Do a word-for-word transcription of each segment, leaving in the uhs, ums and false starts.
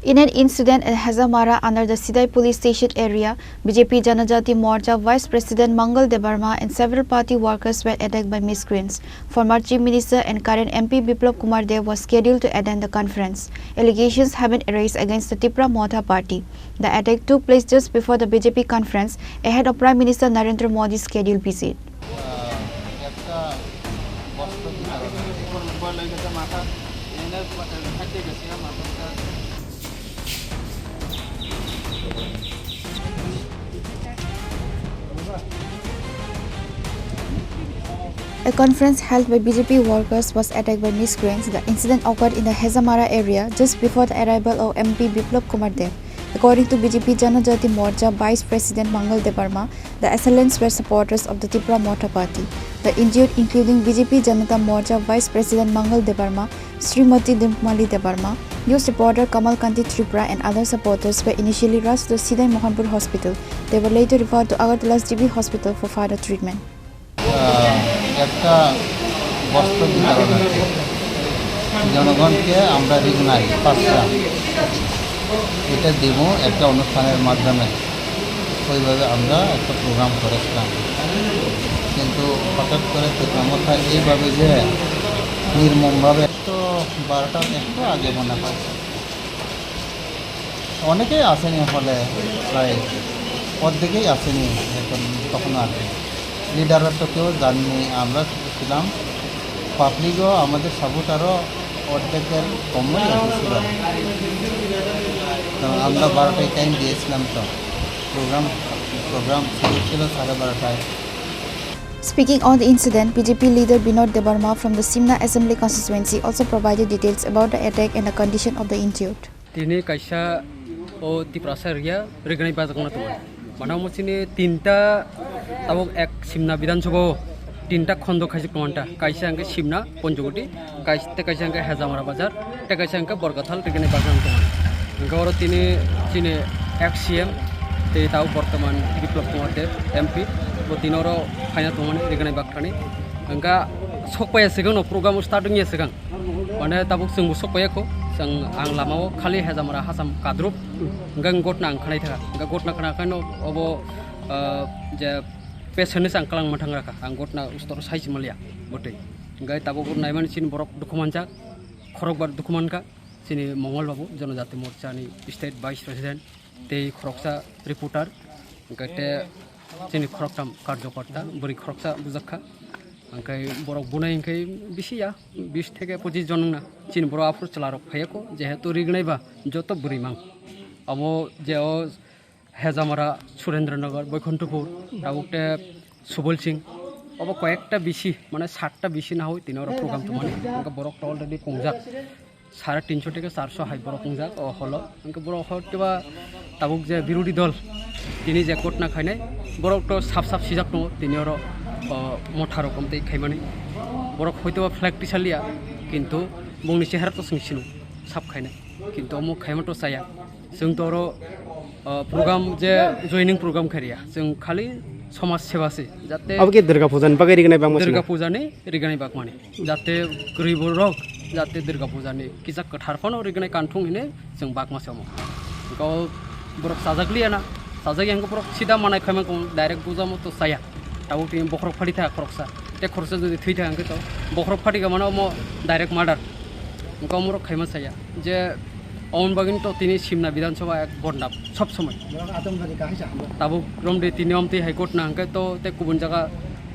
In an incident at Hezamara under the Sidai police station area, B J P Janajati Morcha Vice President Mangal Debbarma and several party workers were attacked by miscreants. Former Chief Minister and current M P Biplab Kumar Deb was scheduled to attend the conference. Allegations have been raised against the Tipra Motha party. The attack took place just before the B J P conference ahead of Prime Minister Narendra Modi's scheduled visit. A conference held by B J P workers was attacked by miscreants. The incident occurred in the Hezamara area just before the arrival of M P Biplab Kumar Deb. According to B J P Janajati Morcha Vice President Mangal Debbarma, the assailants were supporters of the Tipra Motha party. The injured, including B J P Janata Morcha Vice President Mangal Debbarma, Srimati Dimkumali Debbarma, news reporter Kamal Kanti Tripura and other supporters were initially rushed to Sidai Mohanpur Hospital. They were later referred to Agartala's G B Hospital for further treatment. আহ, একটা বস্ত্র বিতরণ আছে। জনগণকে আমরা ঋণ নাই পাঁচটা, এটা দিব একটা অনুষ্ঠানের মাধ্যমে। ওইভাবে আমরা একটা প্রোগ্রাম করেছিলাম, কিন্তু হঠাৎ করে প্রোগ্রামটা এইভাবে যে নির্মমভাবে তো বারোটার একটু আগে মনে হয় অনেকেই আসেনি হলে, প্রায় অর্ধেকেই আসেনি এখন, তখনও আসেনি। লিডাররা তো কেউ জাননি, আমরা শুধু ছিলাম, পাবলিকও আমাদের সাপোর্টারও অর্ধেকের কমই এসেছিল। তো আমরা বারোটায় টাইম দিয়েছিলাম, তো প্রোগ্রাম প্রোগ্রাম শুরু ছিল সাড়ে বারোটায়। Speaking on the incident, B J P leader Binod Debbarma from the Simna Assembly Constituency also provided details about the attack and the condition of the injured. Tini kaisa o Tiprasa area Rignai bajak no tongo. Mano mo chini tinta tabuk ek Simna Bidhan Sabha o tinta khondo khaijak tongo ta. Kaisa hwnkhe Simna Ponjogoti, kais-, tei kaisa hwnkhe Hezamara Bazar, tei kaisa hwnkhe Borkathal Rignai bajak no tongo. Hwnkhe oro tini chini ex C M tei tabuk bortoman Biplab Kumar Deb M P, bo tini oro phaina tongmani Rignai bakhani. Hwnkhe sokpaiya swkang no program start wngya swkang. Mane tabuk chwngbo sokpaiya kho, chwng ang lamao khali Hezamara Hasam kadruk, hwnkhe ang gotna ang khwnai thaka. Hwnkhe gotna khwna khe no obo, ah, je patient ni chang kwlangma thang rakha, ang gotna ustor sai si maliya bwtwi. Hwnkhe tabuk naimani chini borok dukhu manjak, khorokbar dukhu mankha, chini Mongol Babu, Jonojati Morcha ni State Vice President. Tei khoroksa reporter, hwnkhe te chini khoroktham karjokorta, bwrwi khoroksa bujak kha. Hwnkhe borok bunai hwnkhe bisi ya, bis theke pochis jon wngna. Chini borok aphuru chwla rok phaiya kho, jehetu Rignai ba joto bwrwi mang. Abo je o Hezamara, Surendra Nagar, Boikhonthopur, tabuk te Subol Singh, obo koyekta bisi, mane satta bisi nahui tini oro program tongmani. Hwnkhe borok to already kongjak. Sare tinso theke charso hai borok wngjak o holo. Hwnkhe borok hor keba tabuk je birodhi dol tini je gotna khainai, borok to sap sap sijak tongo tini oro, o, motha rok omtwi khaimani. Borok hoito ba flag tisaliya, kintu bongni chehara to chwng sino sap khainai. Kintu omo khaima to chaya. Chwng to oro, o, program je joining program khairiya. Chwng khali somaj seba se. Jate Abo khe Durga Puja ni bagwi Rignai bangma Durga sino? Puja ni Rignai bagmani. Jate kwrwi borok jate Durga Puja ni kisa kwthar phano Rignai kanthung hine chwng bagma se omo. Hwnkhe o borok chajak liya na, chajak yang borok sida manai khaima kong direct puja mo to chaya. Tabuk tini bokhorok phati thaya khoroksa. Te khoroksa jodi thwi thaya hwnkhe to bokhorok phati ka mano omo direct murder. Hwnkhe omo rok khaima chaya. Je Oboni bagwino to tini Simna Bidhan Sabha ek bodnam sob somoi. Tabuk romde tini omtwi hai gotna hwnkhe to tei kubun jaga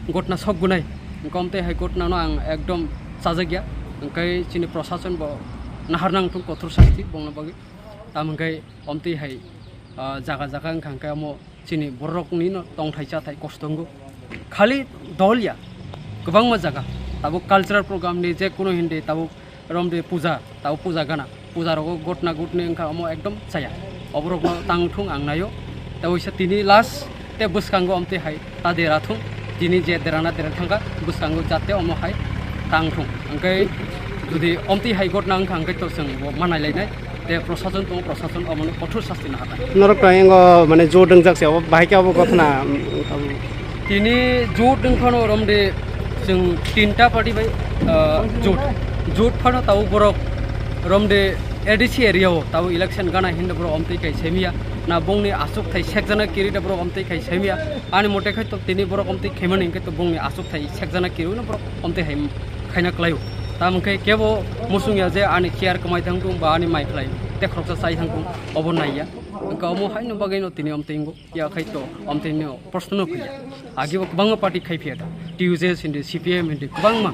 gotna sok gunai. Hwnkhe omtwi hai gotnano ang ekdom chajakya. Hwnkhe chini prosason bo nahar nang thung kothor sasti bongno bagwi. Tamo hwnkhe omtwi hai, ah, jaga jaga wngkha hwnkhe omo chini bororokni no tongthai chathai kosto wngo. Khali dol ya, kwbangma jaga. Tabuk cultural program ni je kuno hindi tabuk romde puja, tabuk puja gana. Puja rogo gotna gotni wngkha omo ekdom chaya. Oborokno tang thung ang naio. Tei waisa tini last te bwskango omtwi hai ta dera thung. Tini je derana dera thangkha bwskango jate omo hai tang thung. Hwnkhe jodi omtwi hai gotna wngkha hwnkhe to chwng bo manai lainai. Te prosason tongo, prosason omono kothor sasti nahar nai. Norok to engo mane jot wngjak se, obo bahai khe obo gothona, mm, obo. Tini jot wng phano romde chwng tinta party bai, ah, jot. Jot phano tabuk borok romde A D C area o tabuk election gana hinda borok omtwi khai saimya, na bongni aswk thai sekjana kiri da borok omtwi khai saimya. Ani mote khai to tini borok omtwi khaimani hinkhe to bongni aswk thai sekjana kiri no borok omtwi hai khaina klaio. Tamo khe kebo musung ya je ani chair kwmai thang tung ba ani mai khlai te khoroksa chai thang tung, obo naiya. Hinkhe omo haino bagwi no tini omtwi wngo. Ya khai to omtwi no proshno no phiya. Agi bo kwbangma party khai phiya da. T U J S hindi, C P M hindi, kwbangma.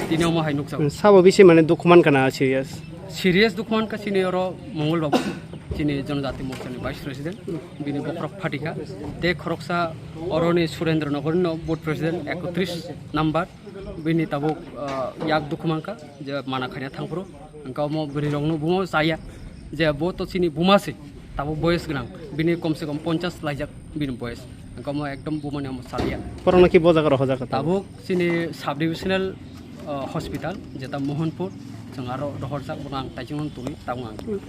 Tini omo hai nukjago. Sabo bisi mane dukhu man kana serious? Serious dukhu man ka chini oro Mongol Babu, chini Jonojati Morcha ni Vice President, bini bokhorok phatikha. Te khoroksa oroni Surendra Nogor no Board President ekotris number, bini tabuk, ah, yak dukhu man ka je mana khaina thangphuru. Hwnkhe omo bwrwi rokno bumo chaya je bo to chini buma se, tabuk boyes gwnang, bini kom se kom ponchas laijak bini boyes. Hwnkhe omo ekdom bumani omo chaliya. Borokno ki bo jaga rohorjak kha tabuk? Tabuk chini sub divisional, ah, hospital, jeta Mohanpur, chwng aro rohorjak, bono ang taisingno tubui tabuk ang.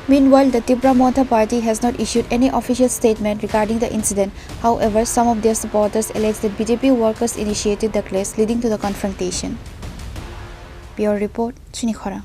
Meanwhile, the Tipra Motha Party has not issued any official statement regarding the incident. However, some of their supporters allege that B J P workers initiated the clash, leading to the confrontation. Bureau report, Chini Khorang.